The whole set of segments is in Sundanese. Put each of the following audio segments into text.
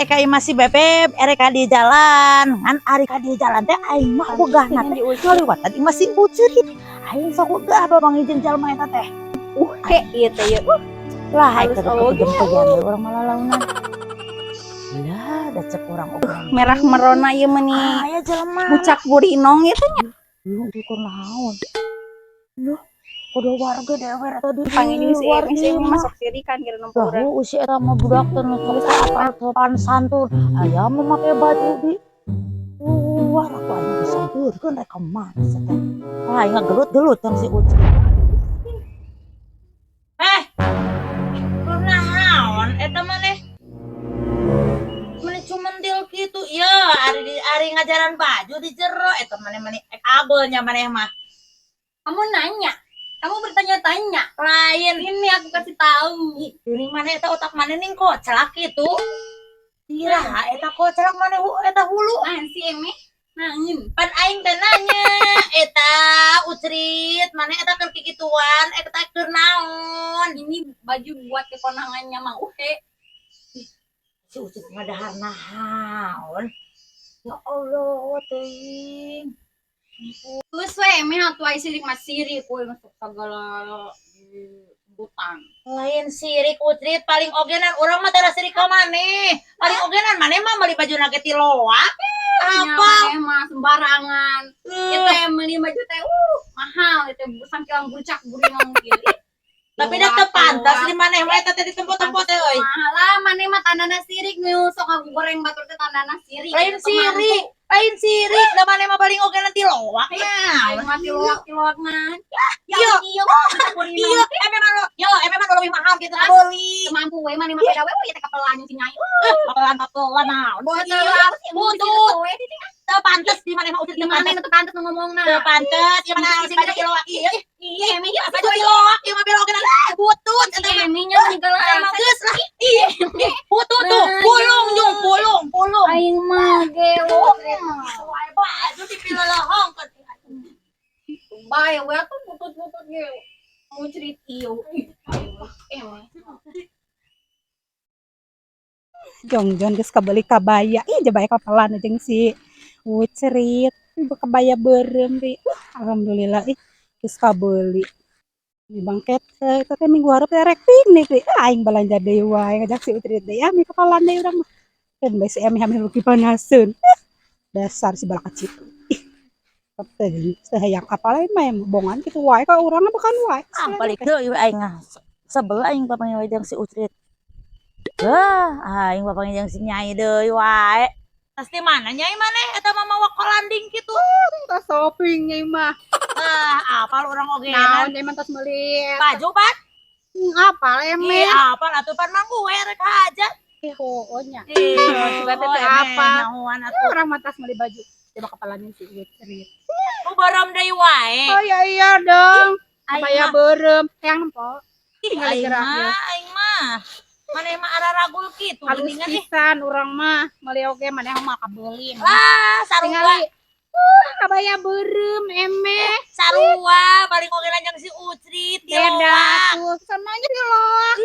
Balik we ka imah si Bebeb, erek ka di jalan. Ngan ari ka di jalan teh aing mah wegahna teh ngaliwatan imah si Ucerit. Aing sok wegah bapanggih jeung jalma eta teh. He, ieu teh ieu. Lah, aing Halus teh oge. kejempeyan we urang malalaunan. Lah, da cek urang oge. Merah merona ieu mah nih. Aya jelema. Bucak burinong ieu teh. Lu ukur naon? Loh, kudu warga dewe eta di Pangini si luar Emi si Emi imah. Masuk sirikan kira nempo Lah, urang. oh, si eta mah budak teh nu sok apal sopan santun. Aya mah make baju di luar, aku aing disampeurkeun rek ka mana sia teh. Ah, aing ngagelut-gelut kan si Uci. Eh, kunaon eta maneh? Meni cumentil kitu ieu ari di ari ngajaran baju di jero eta maneh meni agol nya maneh mah. Kamu nanya. Kamu bertanya-tanya. Lain. Ini aku kasih tahu. Diri maneh eta otak maneh ning koclak kitu. Iraha eta koclak maneh eta hulu? Ah, si Emi. Nangin. Pan aing teh nanya eta Ucrit maneh eta keur kikituan eta keur naon? Ini baju buat kekonangannya Mang Uhe. Si Ucrit ngadahar naon? Ya Allah, teuing. Terus we Emi atuh ai sirik mah sirik we masuk segala sebutan. Lain sirik, Ucrit, paling ogenan urang mah tara sirik ka maneh. Paling ogenan maneh mah meuli baju ge ti loak. Apa? Maneh mah sembarangan. Kita yang beli baju teh mahal itu sangkilang bucak burinong gitu. Tapi dah teu pantas di maneh mah eta teh di tempo-tempo teh euy. Mahal lah, maneh mah tandana sirik nu sok ngagoreng batur teh tandana sirik. Lain Itu mampu. Sirik, lain sirik, da maneh mah paling ogenan ti loak. Aing mah tilok-tilok mah. Ya Iya. iya, bucak burinong. Iya, emang lo, yo, emang lo lebih mahal gitu beli. Teu mampu we maneh mah beda we ieu teh kapelan si Nyai. Pelan pelan naon? Iya, Butut. Teu pantes di maneh mah udah Di teu mana pantes. nu teu pantes nu ngomongna. Teu pantes, ieu mana si baju ti loak ieu. Iya, emang iya. Baju ti loak ieu mah bela ogenan butut eta mah. Emi nya segala. Emang geus lah. Iya, butut tuh, Nah, pulung jung, pulung, pulung. Aing mah gelo. Baju dipilelohong. Bae we atuh butut-butut ge. Mau cerit ieu. Emang. Jongjon geus kabeli kabaya, ih, jabaya kapelan jeung si Ucerit kabaya beureum deui. Alhamdulillah ih, geus kabeuli. Ih, bangket eta teh minggu hareup teh rek piknik deui. Ah, aing balanja deui wae ngajak si Ucerit deui, ah, mi kapelan deui urang mah. Keun bae si Emi hamil panaseun. Dasar si balak citu. Ih, teu hayang apal lain mah bongan kitu wae ka urang mah bukan wae. Ah, balik deui we aing ah. Sebel aing papanggih we jeung si Ucrit. Wah, aing papanggih jeung si Nyai deui wae. Tas di mana Nyai maneh eta mah mawa kolanding kitu? Tas shopping Nyai mah. Ah, apal urang oge. Naon Nyai mah tas meuli? Baju pan? Apal Ih, eme. Apal atuh pan manggu we rek hajat. Ih, oh nya. Ih, si Bete teh apa? Nyahoan atuh. Urang mah tas meuli baju. Coba kepalannya si Ucerit. Nu beureum deui wae. Oh iya iya dong. Aing Supaya mah- beureum. Hayang nempo. Ih, Tinggal aing gerak mah, ya. Aing mah. Maneh mah araragul kitu Halus geuningan ih. Pisan urang mah. Meuli oge maneh mah kabeuli. Lah, sarua. Tingali. Kabaya beureum eme. Sarua paling oge jeung si Ucrit di Beda loak. Tuh sama aja di loak.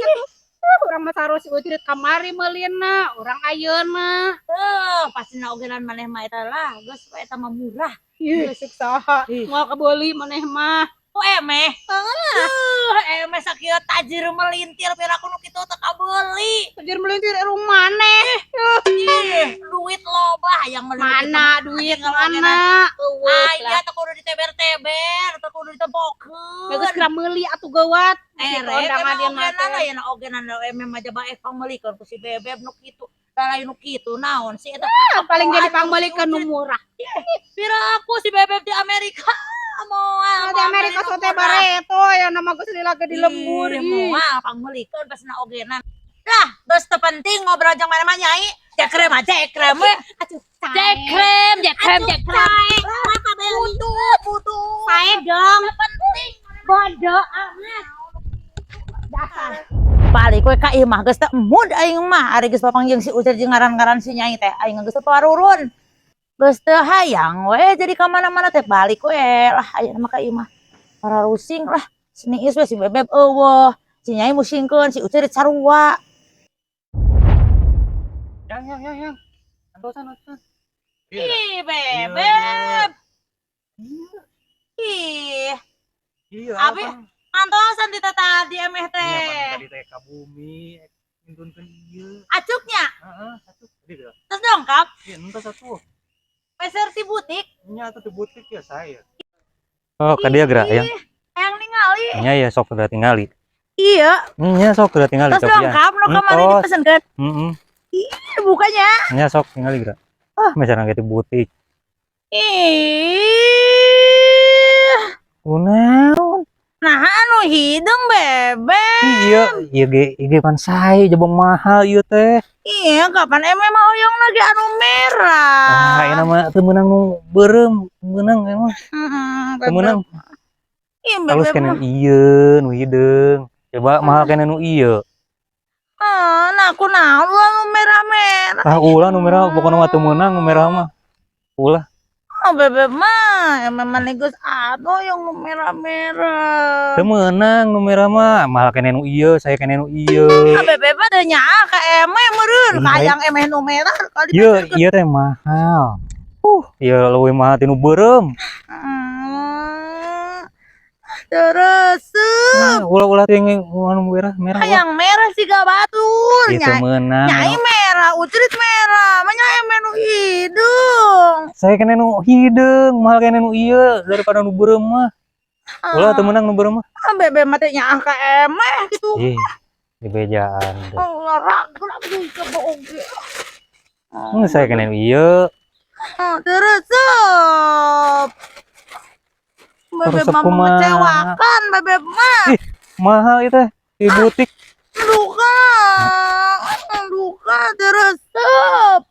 Urang mah sarua si Ucrit kamari meulina, urang ayeuna. Tuh, pasti na ogenan maneh mah eta lah, geus we eta mah murah. Ih, sik saha. Moal kabeuli maneh mah. Oh, emeh. Tuh, emeh sakieu tajir melintir piraku nu kitu teu kabeuli. Tajir melintir irung maneh. Ih, duit loba hayang meuli nu kitu. Mana duit Tinggal mana? Aya teu kudu diteber-teber, teu kudu ditempokeun. Bagus geura meuli atuh geuwat. Erek Kondangan dia emang mah ogenan teh. Aya na ogenan emeh mah jaba eh pangmeulikeun ku si Bebeb nu kitu. Da lain nu kitu naon sih eta? Ah, paling jadi pangmeulikeun nu murah. Pira aku si Bebeb di Amerika moal. Di Amerika sote bareto ya nama geus lila di lembur. Ih, Ih. moal pangmeulikeun pas na ogenan. Lah, geus teu penting ngobrol jeung maneh mah Nyai. Jekrem aja, jekrem we. Jekrem, jekrem, jekrem. Butuh, butuh. Sae dong. Penting. Bodoh amat. Dasar. Balik we ka imah geus teu mood aing mah. Ari geus papanggih jeung si Ucir jeung ngaran-ngaran si Nyai teh aing geus teu parurun. Geus teu hayang we jadi ka mana-mana teh, balik we lah aya mah ka imah. Pararusing lah. Seniis we si Bebeb euweuh. Si Nyai musingkeun, si Ucir sarua. Yang, yang, yang, yang. Antosan, antosan. Iya. Ih, Iya, Bebeb. Iya. Ih, Iya. Abi, apa? Antosan di teh tadi emeh Iya, teh. pan tadi teh ka bumi nintunkeun ieu. Acuknya, Heeh, satu. Tadi geus. Terus dongkap, Iya, entos satu. Peser ti butik. Nya atuh di butik ya saya. Oh, ka dia gerak ya. Ih, hayang ningali. Nya ya sok geura tingali. Iya, Nya sok geura tingali terus sok ya. dongkap nu kamari Entos. Dipesenkeun. Heeh. Ih, bukanya. Nya sok tingali geura. Ah. Meser ge di butik. Ih. Kunaon? Nah, anu hideung, Bebeb. Iya, ieu ge ieu ge pan sae jabang mahal ieu teh. Iya, kapan emeh mah hoyong lagi anu merah. Ah, ieu mah teu meunang nu beureum, meunang emang. Heeh, Teu meunang. Iya, Halus Bebeb keneh mah. ieu nu hideung. Coba mahal keneh nu ieu. Ah, nah kunaon ulah nu merah-merah. Ah, ulah nu merah pokona mah teu meunang nu merah mah. Ulah. Oh, Bebeb mah emang maneh geus atuh yang nu merah-merah. Teu meunang nu merah mah, mahal keneh nu ieu, sae keneh nu ieu. Ah, Bebeb mah teu nyaah ka emeh meureun, Ih, hayang emeh nu merah kali. Ieu ieu teh mahal. Ieu leuwih mahal tinu beureum. Terus Nah, ulah-ulah teh anu merah merah. Ulah. Hayang merah siga batur. Ieu teu Nyai, meunang. nyai merah, Ucrit merah, mah nyai emeh nu hideung. Sae keneh nu hideung, mahal keneh nu ieu daripada nu beureum mah. Ulah teu meunang nu beureum mah. Ah, Bebeb mah teh nyaah ka emeh gitu. Ih, dibejaan teh. Oh, ragu ragu coba oge. Sae keneh nu ieu. Oh, terus sob. Bebeb Resep mah kumaha? mengecewakan, Bebeb mah. Ih, mahal itu teh di butik. Duka. Duka terus sob.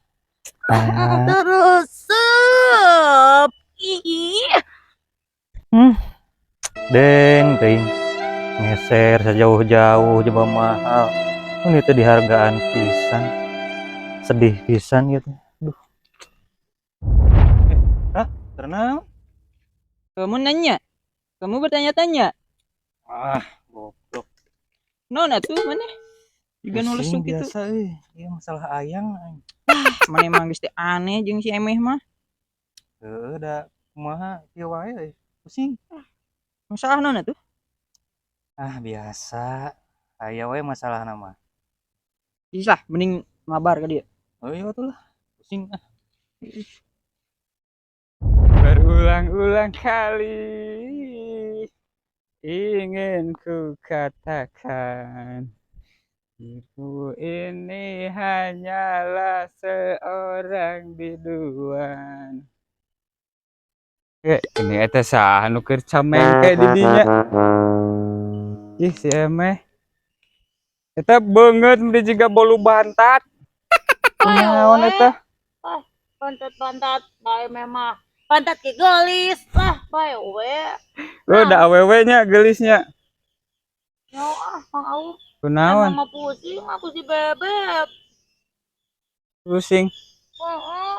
Ah. Terus sob. Ih. Deng, ting. Meser sejauh-jauh coba mahal. Ini teh dihargaan pisan. Sedih pisan gitu. Duh. Eh, hah? Tenang. Kamu nanya. Kamu bertanya-tanya. Ah, goblok. Naon atuh maneh? Juga nulis Pusing gitu. biasa euy. Ieu masalah ayang aing. Maneh mah geus teh aneh jeung si Emeh mah. Heueuh da kumaha kieu wae euy. Pusing. Masalah naon atuh? Ah, biasa. Aya we masalah mah. Geus lah, mending mabar ka dieu. Oh iya atuh lah. Pusing ah. Berulang-ulang kali ingin ku katakan, diriku ini hanyalah seorang biduan. Eh, ini eta saha nu keur camengke di dinya? Ih, si Emeh. Eta beungeut meni jiga bolu bantat. Kunaon eta? Pantat-pantat bae memang. Pantat ge geulis lah bae we. Oh, da awewe nya geulisnya. Yo ah, Mang Aum. Kunaon? Emang mah pusing aku si Bebeb. Pusing. Heeh.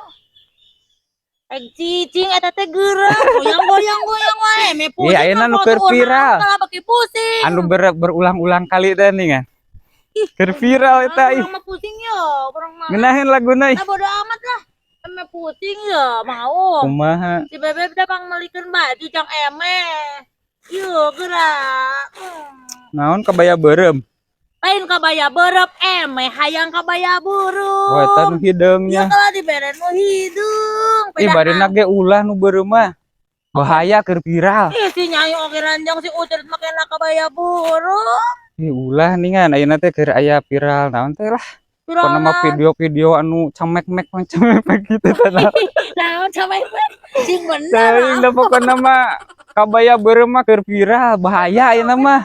Rek cicing eta teh geureuh, goyang-goyang goyang wae, me pusing. Iya, ayeuna nu keur viral. Kalah beki pusing. Anu berulang-ulang kali teh nih kan. Ih, Keur viral eta ih. Urang mah pusing yo, urang mah. Ngeunaheun laguna ih. Nah, bodo amat lah. Eme pusing ya, mau. Kumaha? Si Bebeb dah pang melikeun baju jang emeh. Yuk gerak. Naon kabaya beureum? Lain kabaya beureum, emeh hayang kabaya beureum. Oh, eta nu Iya hideungnya. Kalau dibere nu hideung. Ih, barina ge ulah nu beureum mah. Bahaya keur viral. Ih, si Nyai oge ranjang si Ucrit make kabaya beureum. Ih, ulah ningan ayeuna teh keur aya viral naon teh lah. Viral Pokona mah naon? Video-video anu camek-mek camek gitu teh. Naon camek-mek? Sing bener. Teuing da pokona mah kabaya beureum mah keur viral, bahaya ayeuna mah.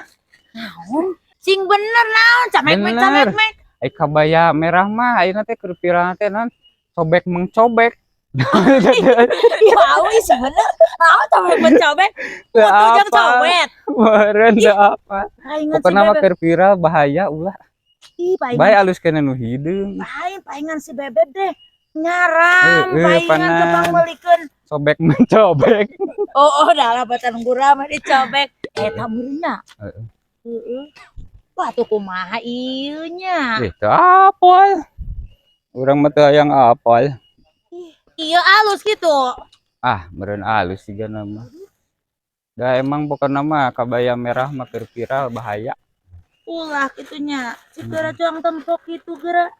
Naon? Sing bener naon camek-mek Bener. Camek-mek. Ai kabaya merah mah ayeuna teh keur viral teh naon? Sobek mengcobek. Ya ih sing bener. Naon camek mencobek? Teu Foto jang apa. cobek. Meureun teu apa. Paingan si Pokona mah Bebeb. keur viral bahaya ulah. Ih, paingan. Bae alus keneh nu hideung. Paing paingan si Bebeb deh. Nyaram, Eh, eh, paingan panan. tepang melikeun. Sobek mencobek. Oh, dah lah batan gurame dicobek. Eta meureunna. Heeh. Heeh. Wah, tuh kumaha ieu nya. Itu apa? Urang mah teu hayang apal. Iya alus gitu. Ah, meureun alus sigana mah. Da emang pokona mah kabaya merah mah keur viral bahaya. Ulah kitunya. Segera cuang tempok gitu geura.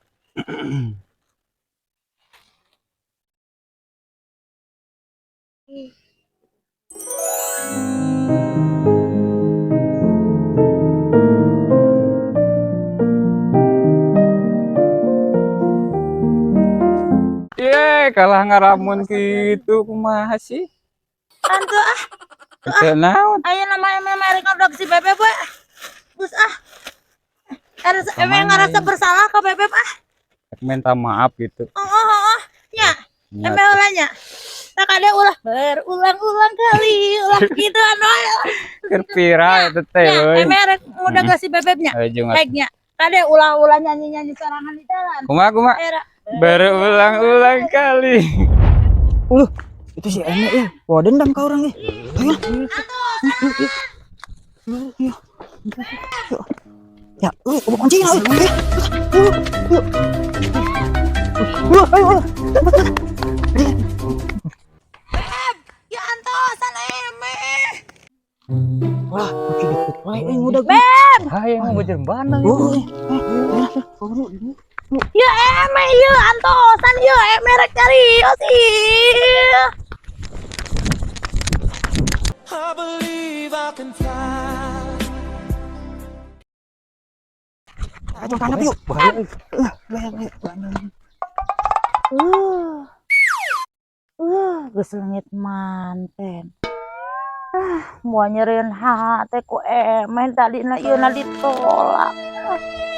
Ye, kalah ngaramun kitu kumaha sih? Tante ah, Teu naon. aya nama emeh merek ngobrol si Bebeb we. Geus ah. Harus emeh Kemana ngerasa ya? Bersalah ke Bebeb ah. Rek minta maaf gitu. Oh. Nya, Nya, emeh ulah nya. Tak ada ulah berulang-ulang kali ulah gitu anu. Keur viral eta teh Nya, euy. emeh rek ngudag ka si Bebebnya. Ayo jeung atuh. Reknya. Kade ulah-ulah nyanyi-nyanyi sorangan di jalan. Kumaha kumaha? Era. Berulang-ulang kali. Itu si Eme ih. Wah, dendam ka urang ih. Ayo. Ayo. Ayo. Ya, euy, kuncina euy. Ayo. Ayo. Ayo, ayo. Ya antosan emeh. Wah, dikit wae euy ngudag. Hayang mah jeung bandang. Euy. Ya emeh ieu antosan ieu emeh rek nyarios ih. Ayo tangkap yuk. Bahaya euy. Geus leungit manten. Ah, moal nyerieun hate ku emeh tadina ieu na ditolak. Ah.